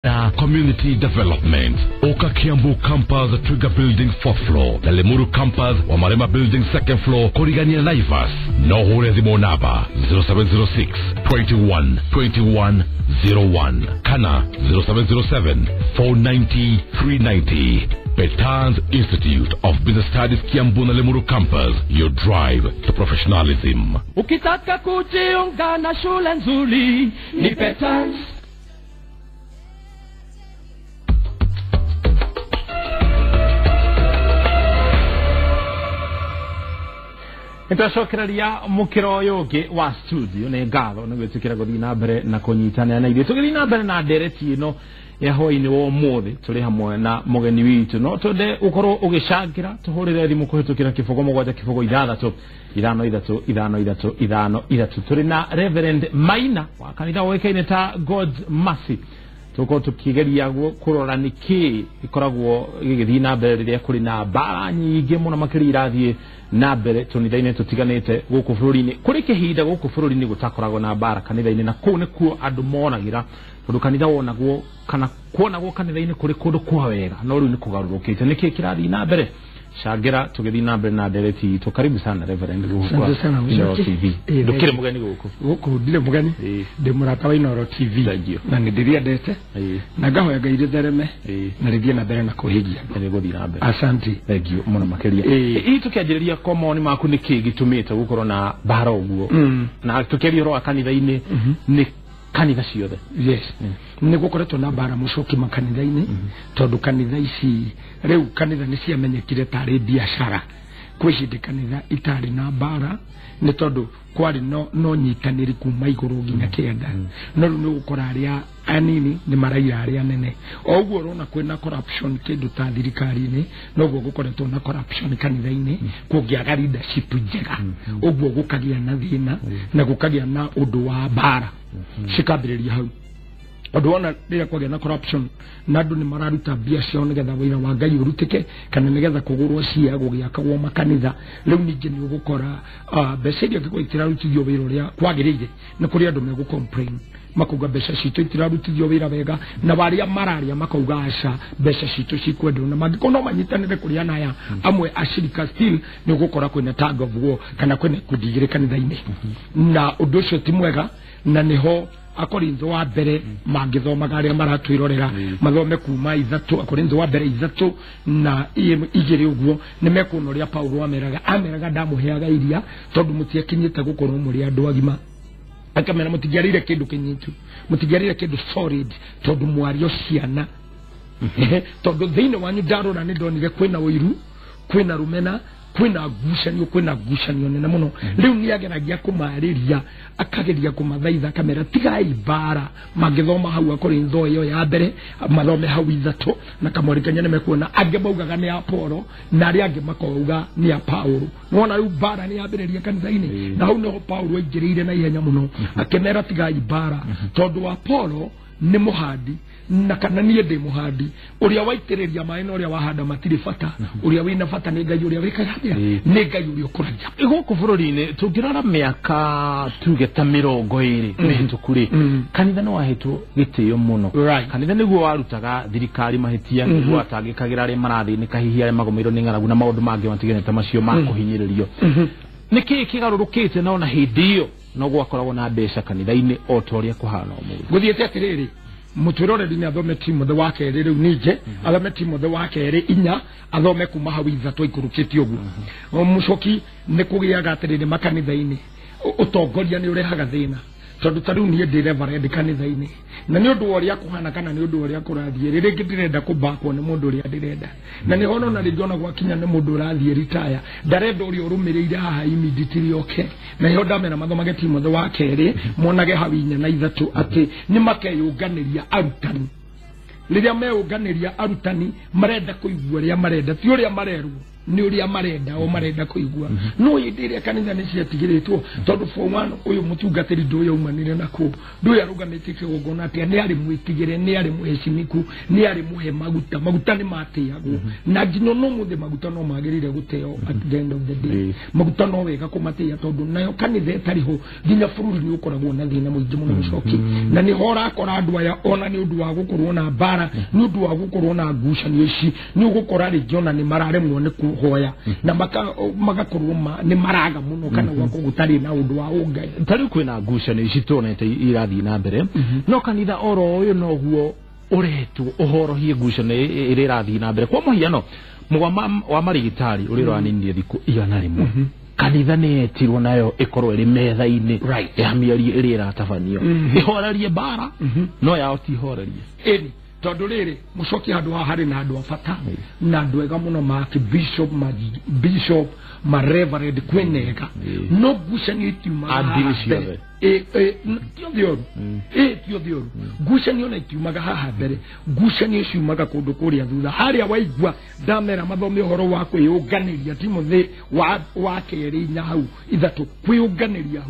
Na Community Development. Oka Kiambu Campus, Trigger Building 4th floor, na Limuru Campus, Wamarema Building 2nd floor, Korigania Naivas. No hore thimũ namba 0706 21 21 01 kana 0707 490 390. Petans Institute of Business Studies, Kiambu na Limuru Campus, your drive to professionalism. Ukitaka kujiunga na shule nzuri ni Petans. Nitwacokereria mukiro uyu ungi wa studio ni ngatho ni gwitikira guthii na mbere na kunyitanira na ithuĩ. Tũgĩthiĩ na mbere na ndereti ĩno ya hwaĩ-inĩ wa ũmũthĩ tũrĩ hamwe na mũgeni witũ. No twende ũkorwo ũgĩcangĩra, tũhũrĩre thimũ kũhĩtũkĩra 0 7 0 6 5 3 5 3 5 3. Tũrĩ na Reverend Maina wa kanitha ũĩkaine ta God's Mercy. Tũkorwo tũkĩgeria kũrora nĩkĩ gĩkoragwo gĩgĩthiĩ na mbere rĩrĩa kũrĩ na mbara nyingĩ mũno makĩria irathiĩ na mbere tũnitha-inĩ tũtiganĩte gũkũ bũrũri-inĩ. Kũrĩ kĩhinda gũkũ bũrũri-inĩ gũtakoragwo na mbara kanitha-inĩ, na kũu nĩkuo andũ monagĩra, tondũ kanitha wonagwo kana kuonagwo kanitha-inĩ kũrĩ kũndũ kwa wega, no rĩu nĩ kũgarũrũkĩte. Nĩkĩ kĩrathiĩ na mbere? Cangĩra tũgĩthiĩ na mbere na ndereti itũ. Karibu sana Reverend gũkũ kwa Inooro TV. Ndũkĩrĩ mũgeni gũkũ? Gũkũ ndirĩ mũgeni, ndĩ mũrata wa Inooro TV na nĩ ndĩrĩendete na ngahoya Ngai rĩthereme na rĩthiĩ na mbere na kũhĩgia. Rĩgũthiĩ na mbere. Asante. Thank you mũno makĩria. Hihi tũkĩanjĩrĩria kwa mawoni maku nĩkĩ gĩtũmĩte gũkorwo na mbara ũguo, na tũkĩaria ũhoro wa kanitha-inĩ nĩ kanitha ciothe? Yes, nĩ gũkoretwo na mbara mũcoki makanitha-inĩ, tondũ kanitha ici rĩu kanitha nĩ ciamenyekire tarĩ biacara. Kwĩ hĩndĩ kanitha itarĩ na mbara nĩ tondũ kwarĩ no nyitanĩri kuma igũrũ nginya kĩanda, no rĩu nĩ ũgũkora arĩa anini nĩ maraira arĩa anene. O ũguo ũrona kwĩna corruption kĩndũ ta thirikari-inĩ, noguo gũkoretwo na corruption kanitha-inĩ. Kũngĩaga leadership njega, ũguo gũkagĩa na thĩna na gũkagĩa na ũndũ wa mbara cikambĩrĩria hau. Ũndũ wona rĩrĩa kwagĩa na corruption na andũ nĩ mararuta mbia ciao nĩgetha wĩra wa Ngai ũrutĩke kana nĩgetha kũgũrwo cia gũgĩakagwo makanitha, rĩu ningĩ nĩ ũgũkora mbeca iria angĩkorwo itirarutithio wĩra ũrĩa kwagĩrĩire, nĩ kũrĩ andũ megũ complain makauga mbeca citũ itirarutithio wĩra wega, na arĩa mararia makauga aca mbeca citũ cikwendwo, na mangĩkorwo no manyitanĩre kũrĩa naya amwe acirika still nĩ ũgũkora kwĩna tug of war kana kwĩna ikundi igĩrĩ kanitha-inĩ, na ũndũ ũcio ti mwega. Na nĩho Akorintho wa mbere mangĩthomaga arĩa maratwĩrorera mathome kuma 3, Akorintho wa mbere 3 na 2 ũguo nĩ mekuona ũrĩa Paulo ameraga ndamũheaga iria tondũ mũtiakinyĩte gũkorwo mũrĩ andũ agima. Akamera mũtingĩarĩire kĩndũ kĩnyitu, mũtingĩarĩire kĩndũ solid tondũ mwario ciana, tondũ thĩinĩ wanyu ndarora nĩ ndonire kwĩna ũiru, kwĩna rũmena, kwĩna ngucanio, kwĩna ngucanio nene mũno. Rĩu nĩ ageragia kũmarĩria, akageria kũmathaitha, akamera tigai mbara. Mangĩthoma hau Akorintho ĩyo ya mbere mathome hau 3 na kamwarikania nĩ mekuona angĩ maugaga nĩ Apolo na arĩa angĩ makauga nĩ a Paulo. Nĩwona rĩu mbara nĩ yambĩrĩria kanitha-inĩ, na hau nĩho Paulo aingĩrĩire na ihenya mũno akĩmera tigai mbara, tondũ Apolo nĩ mũhandi na kana niĩ ndĩ mũhandi, ũrĩa waitĩrĩria maĩ na ũrĩa wahanda matirĩ bata, ũrĩa wĩna bata nĩ Ngai ũrĩa wĩkaga atĩa, nĩ Ngai ũrĩa ũkũragia. Gũkũ bũrũri-inĩ tũngĩrora mĩaka tuge ta 20 mĩhĩtũku rĩ, kanitha nĩ wahetwo gĩtĩo mũno. Kanitha nĩguo warutaga thirikari mahĩtia, nĩguo watangĩkagĩra arĩa marathĩnĩka, hihi arĩa magũmĩirwo nĩ ng'aragu na maũndũ mangĩ matiganĩte ta macio ma kũhinyĩrĩrio. Nĩkĩ kĩgarũrũkĩte na ona hĩndĩ ĩyo no gwakoragwo na mbeca kanitha-inĩ o ta ũrĩa kũhana ũmũthĩ? Gũthiĩte atĩrĩrĩ, mũtwĩroreri nĩ athome Timothy wa kerĩ rĩu ningĩ athome Timothy wa kerĩ 4 athome kuma hau 3 aikũrũkĩte ũguo. Mũcoki nĩ kũgĩaga atĩrĩrĩ makanitha-inĩ ũtongoria nĩ ũrehaga thĩna, tondũ ta rĩu niĩ ndĩ reverend kanitha-inĩ, na nĩ ũndũ wa ũrĩa kũhana kana nĩ ũndũ wa ũrĩa kũrathiĩ rĩngĩ ndĩrenda kũbakwo nĩ mũndũ ũrĩa ndĩrenda, na nĩho nona rĩngĩ ona gwakinya nĩ mũndũ ũrathiĩ retire ndarenda ũrĩa ũrũmĩrĩire haha immediately oke, na nĩho ndamera mathomage Timothy wa kerĩ monage hau 4 na 3 atĩ nĩ makeyũnganĩria arutani. Rĩrĩa meyũnganĩria arutani marenda kũigua ũrĩa marenda, ti ũrĩa marerwo. nĩ ũrĩa marenda o marenda kũigua no hĩndĩ ĩrĩa kanitha nĩ ciatigĩrĩtwo tondũ for one ũyũ mũtungatĩri ndũyũ aumanire nakuo ndũyũ arũgamĩtie kĩgongona atĩa nĩ arĩ mwĩtigĩre nĩ arĩ mũhecimiku nĩ arĩ mũhe maguta maguta nĩ matĩagwo na nginya no mũthĩ maguta no magĩrĩire gũteo at the end of the day maguta no wega kũmatĩa tondũ nayo kanitha ĩtarĩ ho nginya bũrũri nĩ ũkoragwo na thĩna mũingĩ mũno mũcoki na nĩho ũrakora andũ aya ona nĩ ũndũ wa gũkorwo na mbara nĩ ũndũ wa gũkorwo na ngucanio ici nĩ ũgũkora rĩngĩ ona nĩ mararemwo nĩ kuhoya na magakorwo nĩ maraga mũno kana gwakorwo gũtarĩ na ũndũ wa ũngai ta rĩu kwĩna ngucanio ici tuonete irathiĩ na mbere no kanitha oro ũyũ noguo ũretwo ũhorohie ngucanio ĩrĩa ĩrathiĩ na mbere kwa mũhiano mũgwa wa marigitari ũrĩa ũraninire thikũ 100 kanitha nĩ yetirwo nayo ĩkorwo ĩrĩ metha-inĩ ya mĩario ĩrĩa ĩratabanio ĩhorerie mbara no yao ti horerie ĩni tondũ rĩrĩ mũcoki handũ haha harĩ na andũ a bata na andũ ega mũno ma bishop ma bishop ma reverend kwĩnega no ngucanio itiumaga haha mbere ti othe ũru ti othe ũru ngucanio na itiumaga haha mbere ngucanio ciumaga kũndũ kũrĩa thutha harĩa waigua ndamera mathome ũhoro wa kwĩyũnganĩria Timothy wa kerĩ inya hau ithatũ kwĩyũnganĩria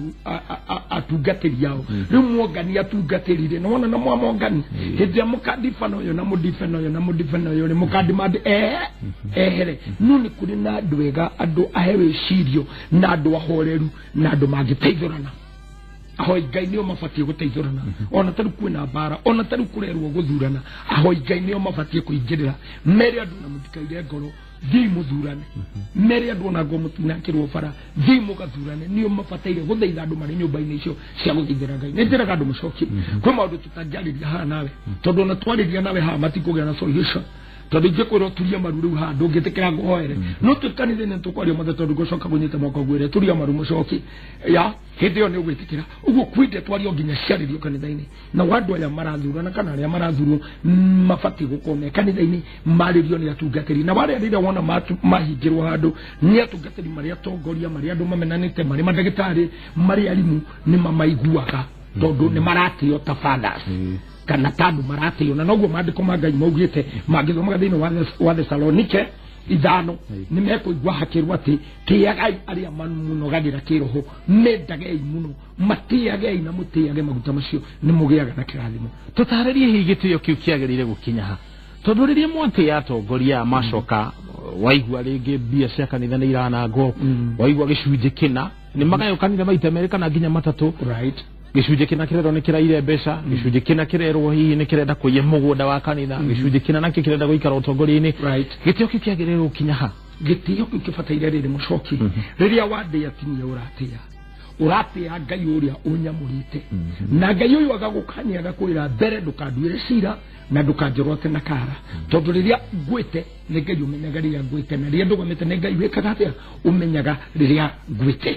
atungatĩri ao rĩu mwongania atungatĩri rĩ nĩwona na mwamongania hĩndĩ ĩrĩa mũkandibana ũyũ na mũndibana ũyũ na mũndibana ũyũ rĩ mũkandimandi ehere no nĩ kũrĩ na andũ ega andũ ahe wĩcirio na andũ ahoreru na andũ mangĩteithũrana ahoi Ngai nĩo mabatiĩ gũteithũrana ona tarĩu kwĩna mbara ona tarĩu kũrerwo gũthurana ahoi Ngai nĩo mabatiĩ kũingĩrĩra mere andũ na mũtikaire ngoro thiĩ mũthurane mere andũ ona ngo mũtinakĩrwo bara thiĩ mũgathurane nĩo mabataire gũthaitha andũ marĩ nyũmba-inĩ icio cia gũthaithĩra Ngai nĩ njĩraga andũ mũcoki kwĩ maũndũ tũtangĩarĩria haha nawe tondũ ona twarĩria nawe haha matikũgĩa na solution tondũ ingĩkwĩra ũturie maru rĩu haha ndũngĩtĩkĩra ngũhoere no twĩ kanitha-inĩ tũkwaria mothe tondũ ngũcoka ngũnyite moko ngwĩre turia maru mũcoki ya hĩndĩ ĩyo nĩ ũgwĩtĩkĩra ũguo kwĩ twario nginya ciarĩrio kanitha-inĩ na andũ aya marathurana kana arĩa marathurwo mabatiĩ gũkorwo me kanitha-inĩ marĩrio nĩ atungatĩri na warĩa rĩrĩa wona mahingĩrwo handũ nĩ atungatĩri marĩ atongoria marĩ andũ mamenanĩte marĩ mandagĩtarĩ marĩ arimũ nĩ mamaiguaga tondũ nĩ maratĩo ta fathers kana tandũ maratĩo na noguo maandĩko ma Ngai maugĩte mangĩthomaga thĩinĩ wa Thesalonike 5 nĩ mekũigua hakĩrwo atĩ tĩagai arĩa mamũnogagĩra kĩroho mendagei mũno matĩagei na mũtĩage maguta macio nĩ mũgĩaga na kĩrathimo tũtarĩrie hihi gĩtĩo kĩu kĩagĩrĩire gũkinya ha tondũ rĩrĩa mwatĩa atongoria macoka waigua rĩngĩ mbia cia kanitha nĩ iranangwo waigua gĩcunjĩ kĩna nĩ magayũkanire maita merĩ kana nginya matatũ right gĩcunjĩ kĩna kĩrerwo nĩ kĩraire mbeca gĩcunjĩ kĩna kĩrerwo hihi nĩ kĩrenda kũiya mũgũnda wa kanitha gĩcunjĩ kĩna nakĩo kĩrenda gũikara ũtongoria-inĩ gĩtĩo kĩu kĩagĩrĩirwo gũkinya ha gĩtĩo kĩu kĩbataire rĩrĩ mũcoki rĩrĩa wandĩa tinie ũratĩa ũratĩa Ngai ũrĩa ũnyamũrĩte na Ngai ũyũ agagũkania agakwĩra mbere ndũkanduĩre cira na ndũkanjorote na kara tondũ rĩrĩa ngwĩte nĩ Ngai ũmenyaga rĩrĩa ngwĩte na rĩrĩa ndũgamĩte nĩ Ngai wĩkaga atĩa ũmenyaga rĩrĩa ngwĩte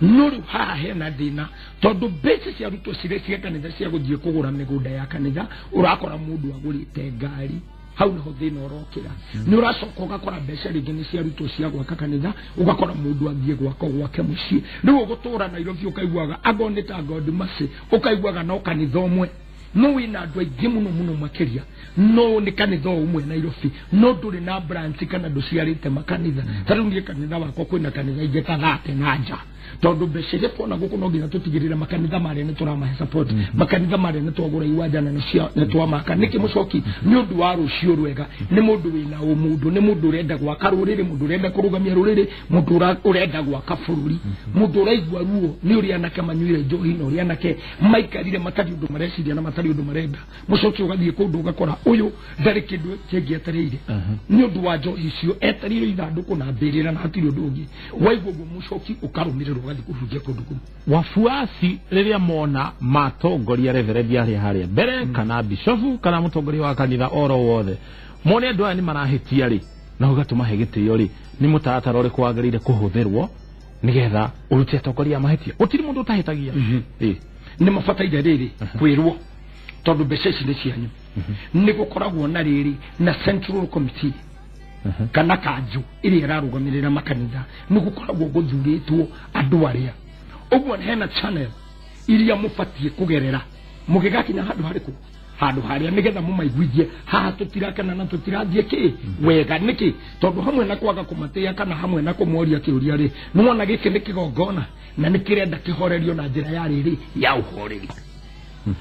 no rĩu haha hena thĩna tondũ mbeca cia arutwo cirĩ cia kanitha cia gũthiĩ kũgũra mĩgũnda ya kanitha ũrakora mũndũ agũrĩte ngari hau nĩho thĩna ũrokĩra nĩ ũracoka ũgakora mbeca rĩngĩ nĩ cia arutwo cia gwaka kanitha ũgakora mũndũ athiĩ gwaka gwake mũciĩ rĩu ũgũtũra Nairobi ũkaiguaga angorwo nĩ ta God Mercy ũkaiguaga no kanitha ũmwe no wĩna andũ aingĩ mũno mũno makĩria no nĩ kanitha o ũmwe Nairobi no ndũrĩ na branch kana ndũciarĩte makanitha ta rĩu niĩ kanitha wakwa kwĩna kanitha ingĩ ta 30 na nja tondũ mbeca iria tuona gũkũ no nginya tũtigĩrĩre makanitha marĩa nĩ tũramahe support makanitha marĩa nĩ twagũra iwanja na nĩ twamaka nĩkĩ mũcoki nĩ ũndũ wa rũciũ rwega nĩ mũndũ wĩna ũmũndũ nĩ mũndũ ũrenda gwaka rũrĩrĩ mũndũ ũrenda kũrũgamia rũrĩrĩ mũndũ ũrenda gwaka bũrũri mũndũ ũraigua ruo nĩ ũrĩa anake manyuire njohi na ũrĩa anake maikarire matarĩ ũndũ mareciria na matarĩ ũndũ marenda mũcoki ũgathiĩ kũndũ ũgakora ũyũ ndarĩ kĩndũ kĩngĩ etereire nĩ ũndũ wa njohi icio etereire ithandũkũ na mbĩrĩra na hatirĩ ũndũ ũngĩ waigua ũguo mũcoki ũkarũmĩrĩrwo ũgathiĩ kũhunjia kũndũ kũu wafuasi rĩrĩa mona matongoria reverendi arĩa harĩa mbere kana bishofu kana mũtongoria wa kanitha oro wothe mone andũ aya nĩ marahĩtia rĩ na ũgatũmahe gĩtĩo rĩ nĩ mũtaratara ũrĩkũ wagĩrĩire kũhũthĩrwo nĩgetha ũrute atongoria mahĩtia gũtirĩ mũndũ ũtahĩtagia nĩ mabataire rĩrĩ kwĩrwo tondũ mbeca ici nĩ cianyu nĩ gũkoragwo na rĩrĩ na central committee kana kanjũ ĩrĩa ĩrarũgamĩrĩra makanitha nĩ gũkoragwo gũthurĩtwo andũ arĩa ũguo hena channel iria mũbatiĩ kũgerera mũgĩgakinya handũ harĩkũ Handũ harĩa nĩgetha mũmaiguithie haha tũtirakena na tũtirathiĩ kĩ wega nĩkĩ tondũ hamwe na kwaga kũmatĩĩa kana hamwe na kũmoria kĩũria rĩ nĩwona gĩkĩ nĩ kĩgongona na nĩ kĩrenda kĩhorerio na njĩra ya rĩrĩ ya ũhoreri.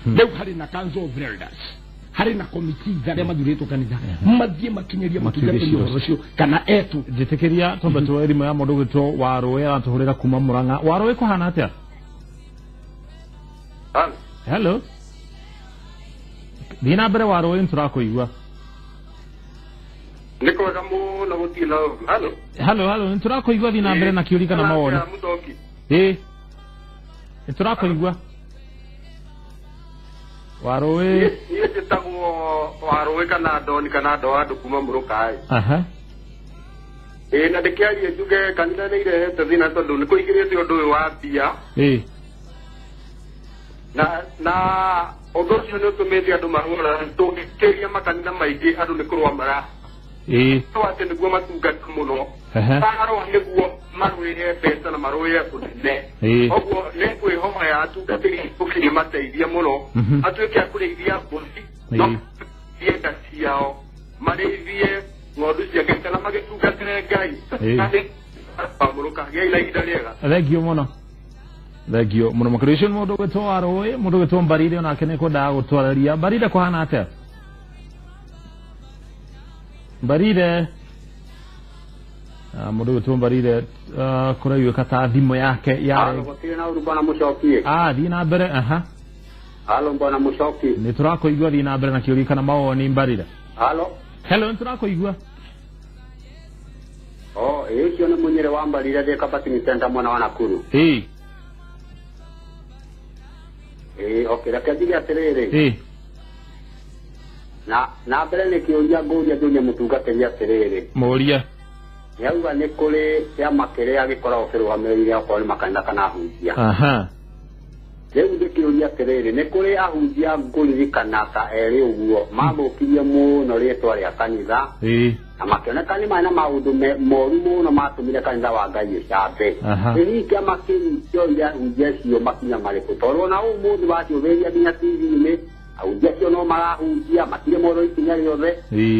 Rĩu harĩ na council of elders, harĩ na committee arĩa mathurĩtwo kanitha mathiĩ makinyĩrie mũtungatĩri ũhoro ũcio kana etu. Njĩtĩkĩria twambe tuoe thimũ ya mũndũ ũgwĩtwo Warũĩ aratũhũrĩra kuma Mũrang'a. Warũĩ kũhana atĩa? Hello. Thiĩ na mbere Warũĩ nĩtũrakũigua. Nĩ kwega mũno gũtirĩ na ũru. Hello. Hello, hello, nĩtũrakũigua thiĩ na mbere na kĩũria kana mawoni. Ĩĩ. Nĩtũrakũigua. Warũĩ. Niĩ njĩtagwo Warũĩ kana Ndoni kana Ndoandũ kuma Mũrũkaĩ. Aha. Ĩĩ na ndĩkĩarie njuge kanitha nĩ irehete thĩna tondũ nĩ kũingĩrĩte ũndũ ũyũ wa mbia. Ĩĩ. Na ũndũ ũcio nĩ ũtũmĩte andũ marũa tũngĩkĩria makanitha maingĩ andũ nĩ kũrũa mara. Ĩĩ. No atĩ nĩguo matungata mũno. Marũa nĩguo marũĩre mbeca na marũĩre ũnene. Ũguo nĩ kwĩhoya atungatĩri gũkinya mateithie mũno. Atuĩke a kũrĩithia mbũri. No cienda ciao marĩithie ng'ondu cia Ngai kana magĩtungatĩre Ngai. Pamũrũka gĩai na ihinda rĩega. Thengio mũno. Thengio mũno makĩria. Ũcio nĩ mũndũ ũgwĩtwo Warũĩ, mũndũ ũgwĩtwo Mbarire onake nĩ kwendaga gũtwarĩria. Mbarire kũhana atĩa? Mbarire. Mũndũ ũgwĩtwo Mbarire kũraiguĩka ta thimũ yake yarĩ. Gũtirĩ na ũru bwana Mũcoki. Thiĩ na mbere. Aha. Halo bwana Mũcoki. Nĩ tũrakũigua thiĩ na mbere na kĩũria kana mawoni Mbarire. Halo. Hello, nĩ tũrakũigua. Oh, ĩĩ ũcio nĩ Mũnyĩrĩ wa Mbarire ndĩ Kabatini Center mwena wa Nakuru. Ĩĩ. Ĩĩ, okay, reke njuge atĩrĩrĩ. Ĩĩ. Na mbere nĩ kĩũria ngũria njũrie mũtungatĩri atĩrĩrĩ. Mũũria. Nĩauga nĩ kũrĩ kĩama kĩrĩa gĩkoragwo kĩrũgamĩrĩire okorwo nĩ makanitha kana ahunjia. Aha. Rĩu ndĩkĩũria atĩrĩrĩ, nĩ kũrĩ ahunjia ngũririkana ta erĩ ũguo mathũkirie mũno rĩtwa rĩa kanitha. Ĩĩ. Na makĩoneka nĩ marĩ na maũndũ moru mũno matũmire kanitha wa Ngai ũcambe. Aha. Ĩ hihi kĩama kĩu kĩoire ahunjia acio makinya marĩkũ? Tondũ ona ũmũthĩ waciũthĩria nginya TV-inĩ ahunjia acio no marahunjia matirĩ morwo ikinya rĩothe.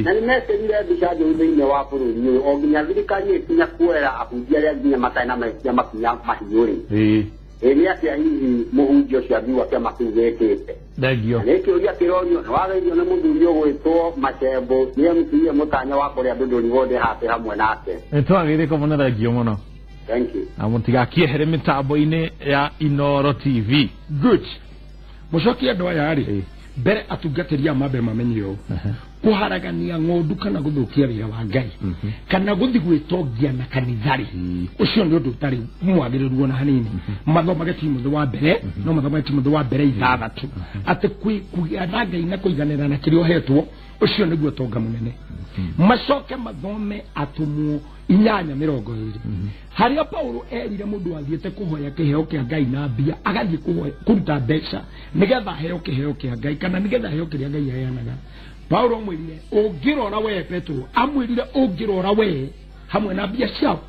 Na nĩ mekĩrire mbica njũru thĩinĩ wa bũrũri ũyũ o nginya thirikari ĩkinya kuoera ahunjia arĩa nginya matarĩ na mahĩtia makinya mahiũ rĩ. Ĩĩ. Ĩ nĩ atĩa hihi mũhunjia ũcio angiuga kĩama kĩu gĩkĩte? Thengio. Nĩ kĩũria kĩronio nĩ wageithio nĩ mũthuri ũgwĩtwo Macembo nĩ MCA mũtanya wa kũrĩa Ndũndũri wothe hape hamwe nake. Nĩ twagĩrĩko mũno, thengio mũno. Thank you. Na mũtigakĩehere mĩtambo-inĩ ya Inooro TV. Good. Mũcoki andũ aya rĩ mbere atungatĩri aya mambe mamenye ũũ kũharagania ng'ondu kana gũthũkia wĩra wa Ngai kana gũthiĩ gwĩtongia na kanitha rĩ ũcio nĩ ũndũ ũtarĩ mwagĩrĩru ona hanini. Mathomage Timothĩ wa mbere no mathomage Timothĩ wa mbere 6 atĩ kũgĩa na Ngai na kũiganĩra na kĩrĩa ũhetwo ũcio nĩguo ũtonga mũnene. Macoke mathome Atũmwo 8:20 harĩa Paulo erire mũndũ athiĩte kũhoya kĩheo kĩa Ngai na mbia agathiĩ kũhoya kũruta mbeca nĩgetha aheo kĩheo kĩa Ngai kana nĩgetha aheo kĩrĩa Ngai aheanaga. Paulo amwĩrire ũngĩrora we Petro, amwĩrire ũngĩrora we hamwe na mbia ciao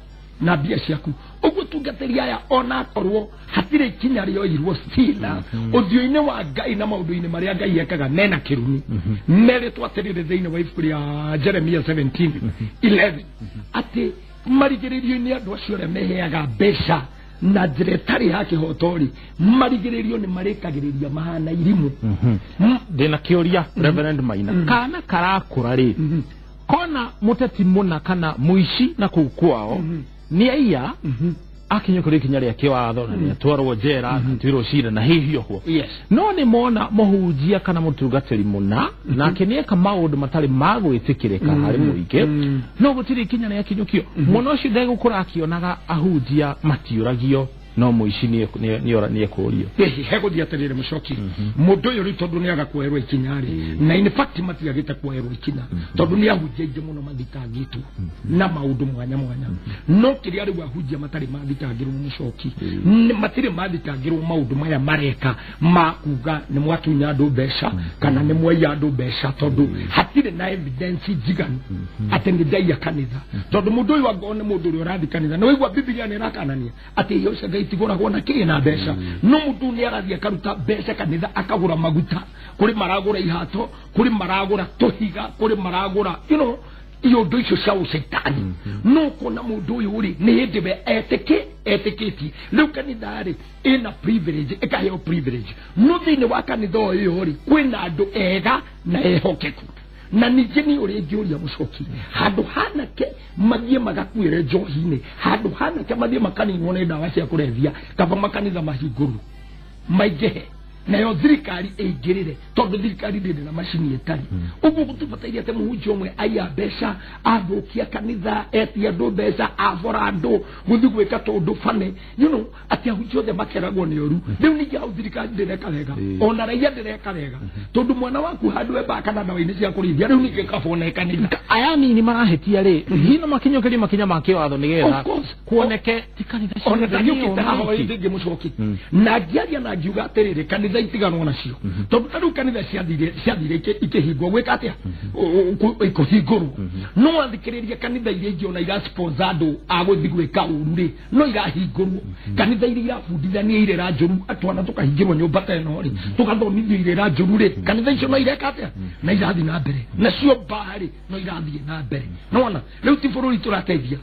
na mbia ciaku. Ũguo tungatĩri aya onakorwo hatirĩ ikinya rĩoirwo stila ũthiũ-inĩ wa Ngai na maũndũ-inĩ marĩa Ngai ekaga mena kĩrumi merĩtwo atĩrĩrĩ thĩinĩ wa ibuku rĩa Jeremia 17:11 atĩ marigĩrĩrio-inĩ andũ acio arĩa meheaga mbeca na njĩra ĩtarĩ ya kĩhoto rĩ marigĩrĩrio nĩ marĩkagĩrĩria mahana irimũ. Ndĩna kĩũria Reverend Maina. Kana karakũra rĩ kona mũteti mũna kana mũici na kũu kwao nĩ aiya akinye kũrĩ ikinya rĩa kĩwatho na nĩatwarwo njera na atuĩrwo cira na hihi ohwo. No nĩ mona mũhunjia kana mũtungatĩri mũna nake nĩeka maũndũ matarĩ ma gwĩtĩkĩrĩka harĩ mũingĩ no gũtirĩ ikinya rĩakinyũkio. Mwana ũcio ndegũkũra akĩonaga ahunjia matiũragio no mũici nĩekũũrio. Hegũthiĩ atĩrĩrĩ Mũcoki, mũndũ ũyũ rĩu tondũ nĩaga kuoerwo ikinya rĩ na in fact matiagĩte kuoerwo ikinya tondũ nĩ ahunjia aingĩ mũno mathitangĩtwo na maũndũ mwanya mwanya no kĩrĩa rĩu ahunjia matarĩ mathitangĩrwo Mũcoki matirĩ mathitangĩrwo maũndũ maya mareka ma kuga nĩ mwatunya andũ mbeca kana nĩ mwaiya andũ mbeca tondũ hatirĩ na evidence njiganu atĩ nĩ ndaiya kanitha tondũ mũndũ ũyũ angorwo nĩ mũndũ ũrĩa ũrathiĩ kanitha nĩ waigua Bibilia nĩ ĩrakanania atĩ iheo cia Ngai itigũragwo na kĩ na mbeca. No mũndũ nĩ arathiĩ akaruta mbeca kanitha akagũra maguta, kũrĩ maragũra ihato, kũrĩ maragũra tũhiga, kũrĩ maragũra you know iũndũ icio cia ũcaitani. No kuona mũndũ ũyũ rĩ nĩ hĩndĩ we etĩkĩtie. Rĩu kanitha rĩ ĩna privilege, ĩkaheo privilege. No thĩinĩ wa kanitha ũyũ rĩ kwĩna andũ ega na ehokeku. Na ningĩ nĩ ũrĩa ingĩũria mũcoki, handũ hanake mathiĩ magakuĩre njohi-inĩ, handũ hanake mathiĩ makaninwo nĩ ndawa cia kũrebia, kaba makanitha mahingũrwo maingĩhe, nayo thirikari ĩingĩrĩre, tondũ thirikari ndĩrĩ na macini ĩtarĩ. Ũguo gũtibataire atĩ mũhunjia ũmwe aiya mbeca, athũkia kanitha, etia andũ mbeca, abora andũ, gũthiĩ gwĩka tũndũ bane, you know, atĩ ahunjia othe makeragwo nĩ ũru. Rĩu ningĩ hau thirikari ndĩreka wega, ona raia ndĩreka wega, tondũ mwana waku handũ embaka kana ndawa-inĩ cia kũrĩithia, rĩu ningĩ kaba ona kanitha. Aya anini marahĩtia rĩ, hino makinyũkĩrie makinya ma kĩwatho nĩgetha kuoneke ti kanitha ona ndagĩũkĩte haha ĩngĩ mũcoki. Na ngĩaria na ngiuga atĩrĩrĩ, kanitha itiganwo nacio, tondũ ta rĩu kanitha ciathire ikĩhingwo gwĩka atĩa, kũhingũrwo. No athikĩrĩria kanitha iria ingĩ ona irasponsor andũ a gũthiĩ gwĩka ũru rĩ, no irahingũrwo. Kanitha iria irabundithania irĩra njũru, twana tũkahingĩrwo nyũmba ta ĩno rĩ, tũgathomithio irĩra njũru rĩ, kanitha icio no ireka atĩa, na irathiĩ na mbere. Nacio mbaa rĩ no irathiĩ na mbere. Nĩwona rĩu ti bũrũri tũrateithia,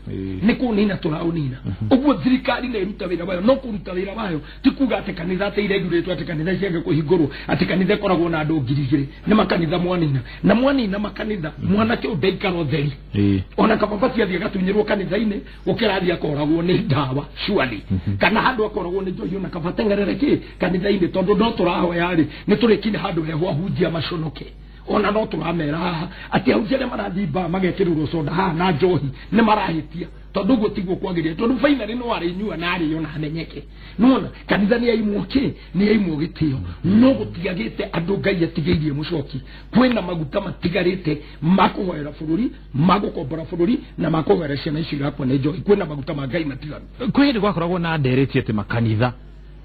nĩ kũũnina tũraũnina. Ũguo thirikari nĩ ĩruta wĩra wayo, no kũruta wĩra wayo ti kuga atĩ kanitha atĩ iregurĩtwo, atĩ kanitha ciage kũhingũrwo, atĩ kanitha ĩkoragwo na andũ 2,000. Nĩ makanitha mwanina, na mwanina makanitha mwanake ũyũ ndaikara ũtheri. Ona kaba bati athiĩ agatunyĩrwo kanitha-inĩ gũkĩra athiĩ akoragwo nĩ ndawa surely, kana handũ akoragwo nĩ njohi, ona kaba teng'erere kĩ kanitha-inĩ, tondũ no tũrahoya rĩ nĩ tũrĩkinya handũ heho ahunjia maconoke. Ona no tũramera haha atĩ ahunjia arĩa marathiĩ mbaa magekĩrĩrwo soda haha na njohi nĩ marahĩtia, tondũ ũguo tiguo kwagĩrĩire, tondũ finally no arĩnyua na arĩo na amenyeke. Nĩwona kanitha nĩ yaimwo kĩ, nĩ yaimwo gĩtĩo, no gũtiagĩte andũ Ngai atigĩirie mũcoki. Kwĩna maguta matigarĩte ma kũhoera bũrũri, ma gũkombora bũrũri, na ma kũhoera ciana icio irakua nĩ njohi. Kwĩna maguta ma Ngai matigaru. Kwĩ hĩndĩ gwakoragwo na ndereti atĩ makanitha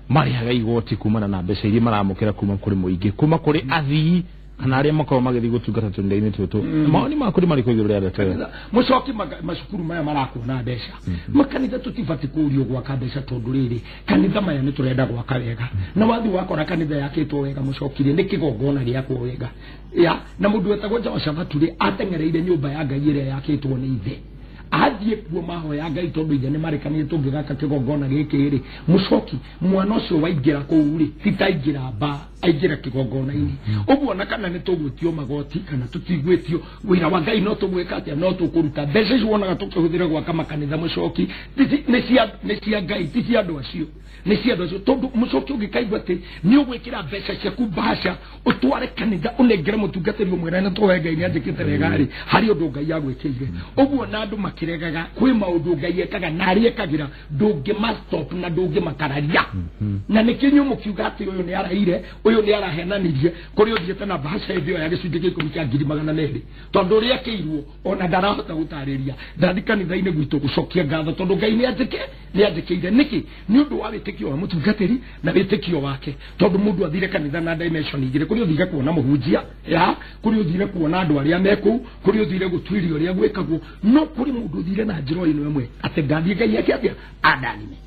marĩhaga igoti kumana na mbeca iria maramũkĩra kuma kũrĩ mũingĩ, kuma kũrĩ athii kana arĩa makoragwo magĩthiĩ gũtungata tũnda-inĩ tũtũ. Mawoni maku nĩ marĩkũ igũrũ rĩa ndeto ĩyo? Mũcoki, macukuru maya marakwo na mbeca, makanitha tũtibatiĩ kũũrio gwaka mbeca, tondũ rĩrĩ kanitha maya nĩ tũrenda gwaka wega. Na wathiĩ wakora kanitha yakĩtwo wega mũcoki rĩ, nĩ kĩgongona gĩakwo wega ya, na mũndũ wetagwo Jehoshafatu rĩ ateng'ereire nyũmba ya Ngai ĩrĩa yakĩtwo nĩ ithe, athiĩ kuo mahoya Ngai, tondũ ithe nĩ marekanire tũngĩgaka kĩgongona gĩkĩ rĩ. Mũcoki, mwana ũcio waingĩra kũu rĩ, ti ta aingĩra mbaa, aingĩra kĩgongona-inĩ. Ũguo ona kana nĩ tũgwĩtio magoti kana tũtigwĩtio, wĩra wa Ngai no tũgwĩka atĩa, no tũkũruta. Mbeca icio wonaga tũkĩhũthĩra gwaka makanitha mũcoki, nĩ cia Ngai, ti cia andũ acio, nĩ cia andũ acio. Tondũ mũcoki ũngĩkaigua atĩ nĩ ũgwĩkĩra mbeca ciaku mbaca ũtware kanitha ũnengere mũtungatĩri ũmwe na tũhoe Ngai nĩ anjĩkĩte wega rĩ, harĩ ũndũ Ngai agwĩkĩire. Ũguo na andũ makĩregaga, kwĩ maũndũ Ngai ekaga na arĩa ekagĩra ndũngĩmastop na ndũngĩmakararia. Na nĩkĩo inyuĩ mũkiuga atĩ ũyũ nĩ araire, ũyũ nĩ arahenanirie, kũrĩ ũthiĩte na mbaca hĩndĩ ĩyo ya gĩcunjĩ kĩa 10 kĩa 200,000, tondũ ũrĩa akĩirwo ona ndarahota gũtarĩria. Ndathi kanitha-inĩ gwitũ gũcokia ngatho tondũ Ngai nĩ anjĩkĩire. Nĩkĩ? Nĩ ũndũ wa wĩtĩkio wa mũtungatĩri na wĩtĩkio wake, tondũ mũndũ athire kanitha na dimension igĩrĩ, kũrĩ ũthire kuona mũhunjia ya, kũrĩ ũthire kuona andũ arĩa me kũu, kũrĩ ũthire gũtuĩria ũrĩa gwĩkagwo, no kũrĩ mũndũ ũthire na njĩra ĩno ĩmwe atĩ ngathiĩ Ngai eke atĩa, andathime.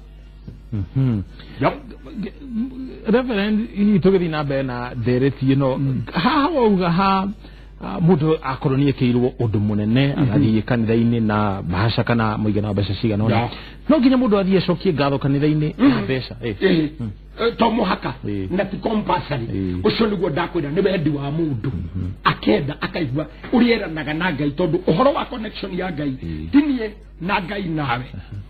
Reverend, hihi tũgĩthiĩ na mbere na ndereti ĩno, haha wauga ha mũndũ akorwo nĩ ekĩirwo ũndũ mũnene agathiĩ kanitha-inĩ na mbaca kana mũigana wa mbeca cigana ũna, no nginya mũndũ athiĩ acokie ngatho kanitha-inĩ na mbeca? To mũhaka na ti compulsory. Ũcio nĩguo ndakwĩra nĩ wendi wa mũndũ, akenda akaigua ũrĩa eranaga na Ngai, tondũ ũhoro wa connection ya Ngai ti niĩ na Ngai nawe,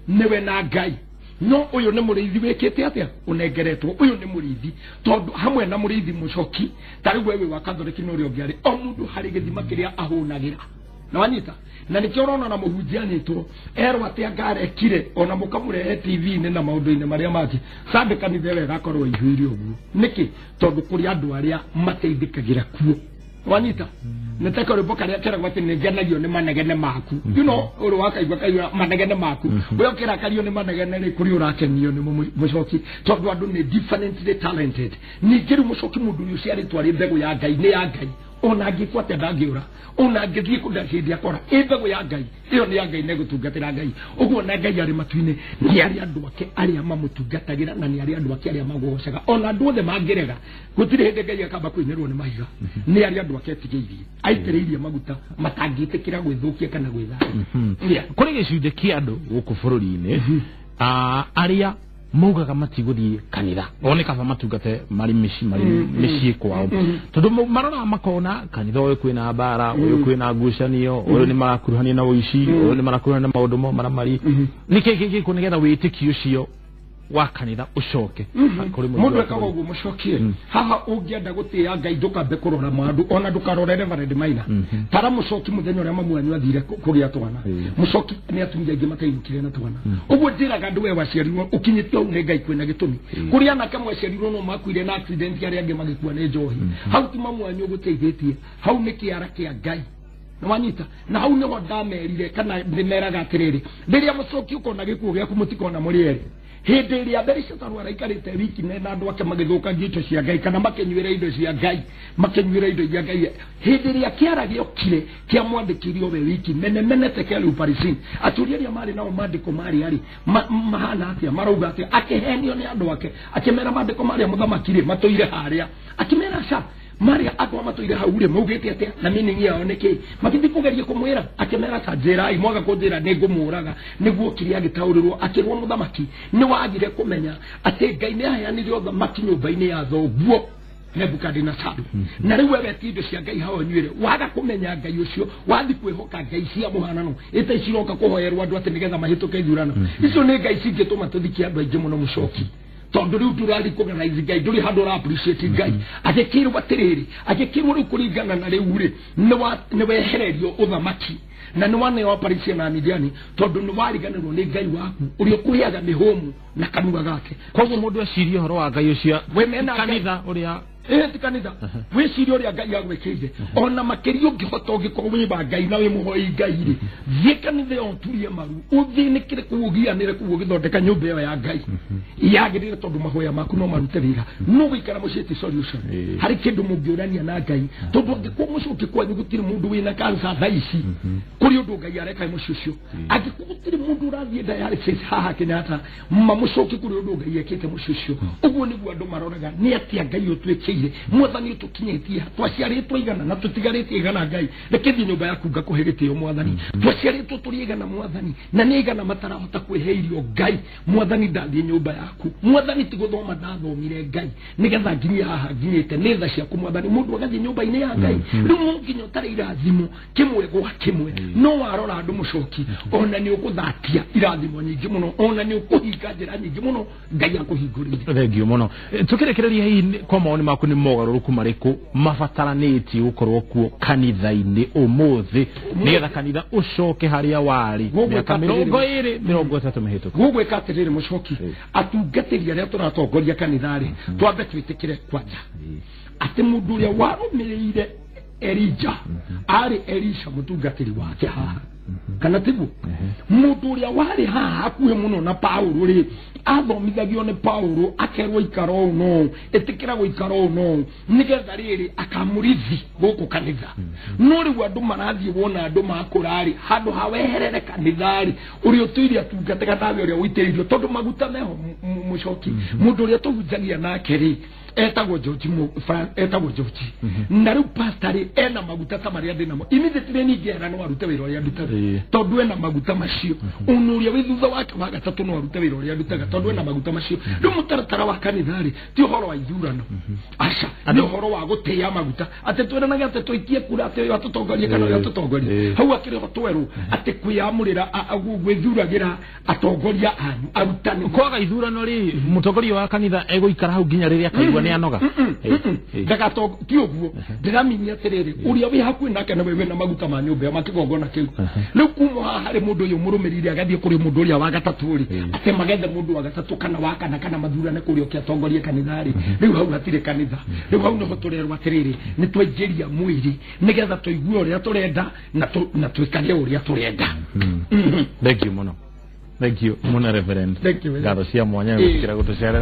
nĩwe na Ngai. No ũyũ nĩ mũrĩithi wĩkĩte atĩa, ũnengeretwo. Ũyũ nĩ mũrĩithi, tondũ hamwe na mũrĩithi mũcoki, ta rĩu we wĩ wa Katholiki na ũrĩa ũngĩ arĩ, o mũndũ harĩ gĩthima kĩrĩa ahũnagĩra. Na wanyita, na nĩkĩo ũrona na mũhunjia anyitwo erwo atĩ angarekire, ona mũkamũrehe TV-inĩ na maũndũ-inĩ marĩa mangĩ, Sunday kanitha ĩyo ĩgakorwo ĩihũire ũguo. Nĩkĩ? Tondũ kũrĩ andũ arĩa mateithĩkagĩra kuo. Wanyita, nĩ ta karwĩmbo karĩa keragwo atĩ nĩ ngenagio nĩ manegene maku. You know, ũrĩ wakaigua kaigua manegene maku, ũrĩa ũkĩrakario nĩ manegene rĩ, kũrĩ ũrakenio nĩ mũcoki, tondũ andũ nĩ differently talented. Ningĩ rĩu mũcoki, mũndũ ũrĩa ũciarĩtwo arĩ mbegũ ya Ngai nĩ ya Ngai, Ona angĩkua atĩa ndangĩũra, ona angĩthiĩ kũndũ hĩndĩ akora ĩ mbegũ ya Ngai ĩyo nĩ ya Ngai na ĩgũtungatĩra Ngai. Ũguo na Ngai arĩ matu-inĩ nĩ arĩ andũ ake arĩa mamũtungatagĩra na nĩ arĩ andũ ake arĩa magocaga. Ona andũ othe mangĩrega gũtirĩ hĩndĩ Ngai akamba kũinĩrwo nĩ mahiga, nĩ arĩ andũ ake etigĩirie aitĩrĩirie maguta matangĩtĩkĩra gwĩthũkia kana gwĩthahia. Kũrĩ gĩcunjĩ kĩa andũ gũkũ bũrũri-inĩ arĩa maugaga matigũthiĩ kanitha one kaba matungate marĩ mĩciĩ marĩ mĩciĩ kwao, tondũ maroraga makona kanitha ũyũ kwĩna mbara, ũyũ kwĩna ngucanio, ũyũ nĩ marakuruhania na ũici, ũyũ nĩ marakuruhania na maũndũ mo maramari. Nĩkĩ gĩgĩkwo nĩgetha wĩtĩkio ũcio wa kanitha ũcoke kũrĩ mũndũ ekaga ũguo mũcokie? Haha ũngĩenda gũtĩĩa Ngai ndũkambe kũrora maũndũ, ona ndũkarore Reverend Maina. Tara mũcoki mũthenya ũrĩa mamu wanyu athire kũgĩa twana, mũcoki nĩ atumia aingĩ matainũkire na twana. Ũguo njĩraga andũ we waciarirwo ũkinyĩtio hau nĩ Ngai kwĩna gĩtũmi. Kũrĩ anake mwaciarirwo no makuire na accident, arĩa angĩ magĩkua nĩ njohi. Hau ti mamu wanyu ũgũteithĩtie, hau nĩ kĩara kĩa Ngai. Nĩwanyita? Na hau nĩho ndamerire kana ndĩmeraga atĩrĩrĩ, rĩrĩa mũcoki ũkona gĩkuũ gĩaku mũtikona mũrĩ erĩ. Hĩndĩ ĩrĩa Belishazaru araikarĩte wiki na andũ ake magĩthũkangia indo cia Ngai kana makĩnyuĩra indo cia Ngai, makĩnyuĩra indo iria Ngai, hĩndĩ ĩrĩa kĩara gĩokire kĩamwandĩkĩirio we wiki mene mene tekelu parisin, atũria arĩa marĩ nao maandĩko marĩ arĩ mahana atĩa, marauga atĩa, akĩhenio nĩ andũ ake akĩmera maandĩko marĩa mũthamaki rĩ matũire harĩa, akĩmera aca marĩa andũ matũire hau rĩ maugĩte atĩa na meaning yao nĩ kĩ. Magĩthiĩ kũgeria kũmwĩra akĩmera ta njĩrai, mwaga kũnjĩra nĩ ngũmũraga. Nĩguo kĩrĩa agĩtaũrĩrwo akĩrwo mũthamaki nĩ wagire kũmenya atĩ Ngai nĩ aheanire ũthamaki nyũmba-inĩ ya thoguo Nebukadinezari, na rĩu wewe ti indo cia Ngai hao nyuĩre, waga kũmenya Ngai ũcio wathi kwĩhoka Ngai cia mũhanano ĩta iciroka kũhoerwo andũ atĩ nĩgetha mahĩtũke ithurano. Icio nĩ Ngai cingĩtũma tũthikie andũ aingĩ mũno mũcoki, tondũ rĩu ndũra recognize Ngai, ndũrĩ handũ ũra appreciate Ngai. Agĩkĩrwo atĩrĩrĩ, agĩkĩrwo rĩu kũringana na rĩu rĩ nĩ wehererio ũthamaki na nĩ waneo Aparisia na Midiani, tondũ nĩ wariganĩrwo nĩ Ngai waku ũrĩa ũkũheaga mĩhũmũ na kanua gake. Koguo mũndũ ecirie ũhoro wa Ngai ũcio kanitha ũrĩa ti kanitha, wĩcirie ũrĩa Ngai agwĩkĩire. Ona makĩria ũngĩhota ũngĩkorwo wĩ wa Ngai na wĩ mũhoi Ngai rĩ, thiĩ kanitha ĩyo ũturie maru, ũthĩnĩkĩre kũu, ũgianĩre kũu ũgĩthondeka nyũmba ĩyo ya Ngai yagĩrĩre, tondũ mahoya maku no marute wĩra. No gũikara mũciĩ ti solution. Harĩ kĩndũ mũngĩũrania na Ngai, tondũ angĩkorwo mũcoki kwanyu gũtirĩ mũndũ wĩna cancer thaa ici, kũrĩ ũndũ Ngai areka mũciĩ ũcio. Angĩkorwo gũtirĩ mũndũ ũrathiĩ dialysis haha Kenyatta, mamũcoki kũrĩ ũndũ Ngai ekĩte mũciĩ ũcio. Ũguo nĩguo andũ maroraga nĩ atĩa Ngai ũtwĩkĩire, mwathani ũtũkinyĩtie, twaciarĩtwo igana na tũtigarĩtie igana Ngai, reke thiĩ nyũmba yaku ngakũhe gĩtĩo mwathani. Twaciarĩtwo tũrĩ igana mwathani, na nĩ igana matarahota kwĩhe irio Ngai, mwathani ndathiĩ nyũmba yaku mwathani, ti gũthoma ndathomire Ngai nĩgetha nginyie haha nginyĩte, nĩ tha ciaku mwathani. Mũndũ agathiĩ nyũmba-inĩ ya Ngai rĩu no nginya ũtarĩ irathimo kĩmwe gwa kĩmwe. No warora andũ mũcoki, ona nĩ ũgũthatia irathimo nyingĩ mũno, ona nĩ ũkũhinga njĩra nyingĩ mũno Ngai akũhingũrĩire. Thengiũ mũno. Tũkĩrekereria hihi kwa mawoni maku nĩ mogarũrũku marĩkũ mabataranĩtie gũkorwo kuo kanitha-inĩ ũmũthĩ nĩgetha kanitha ũcoke harĩa warĩ mĩaka 20 30 mĩhĩtũku? Gũgwĩka atĩrĩrĩ mũcoki, atungatĩri arĩa tũratongoria kanitha-rĩ, twambe twĩtĩkĩre kwanja atĩ mũndũ ũrĩa warũmĩrĩire Elija arĩ Elisha mũtungatĩri wake haha, kana tiguo? Mũndũ ũrĩa warĩ haha hakuhĩ mũno na Paulo rĩ, athomithagio nĩ Paulo akerwo ikara ũũ no ĩtĩkĩra gũikara ũũ no nĩgetha rĩrĩ akamũrithi gũkũ kanitha. No rĩu andũ marathiĩ wona andũ makũra rĩ, handũ ha weherere kanitha rĩ, ũrĩa ũtũire atungataga nawe ũrĩa ũitĩrĩirio, tondũ maguta meho mũcoki. Mũndũ ũrĩa tũhunjagia nake rĩ etagwo George, etagwo George, na rĩu pastor rĩ ena maguta ta marĩa ndĩ namo, immediately ningĩera no arute wĩra ũrĩa ndutaga, tondũ ena maguta macio. Ona ũrĩa wĩ thutha wake wa gatatũ no arute wĩra ũrĩa ndutaga, tondũ ena maguta macio. Rĩu mũtaratara wa kanitha rĩ ti ũhoro wa ithurano, aca, nĩ ũhoro wa gũtĩĩa maguta, atĩ twĩranage atĩ tũikie kura atĩ ũyũ atũtongorie kana ũyũ atũtongorie. Hau akĩrĩ ho twerwo atĩ kwĩyamũrĩra gwĩthuragĩra atongoria anyu arutani. Kwaga ithurano rĩ, mũtongoria wa kanitha egũikara hau nginya rĩrĩa akaigua nĩ anoga? Ndagatongo ti ũguo ndĩraminia atĩrĩrĩ, ũrĩa wĩ hakuhĩ nake nĩwe wĩna maguta ma nyũmba ĩyo makĩgongona kĩu. Rĩu kuma haha harĩ mũndũ ũyũ mũrũmĩrĩire agathiĩ kũrĩ mũndũ ũrĩa wa gatatũ rĩ, atĩ magethe mũndũ wa gatatũ kana wa kana kana mathurane kũrĩa ũke atongorie kanitha rĩ, rĩu hau hatirĩ kanitha. Rĩu hau nĩho tũrerwo atĩrĩrĩ, nĩ twaingĩria mwĩrĩ nĩgetha tũigue ũrĩa tũrenda na twĩkage ũrĩa tũrenda. Thank you mũno. Thank you mũno Reverend. Thank you. Ngatho cia mwanya gũtĩkĩra gũtũcerera.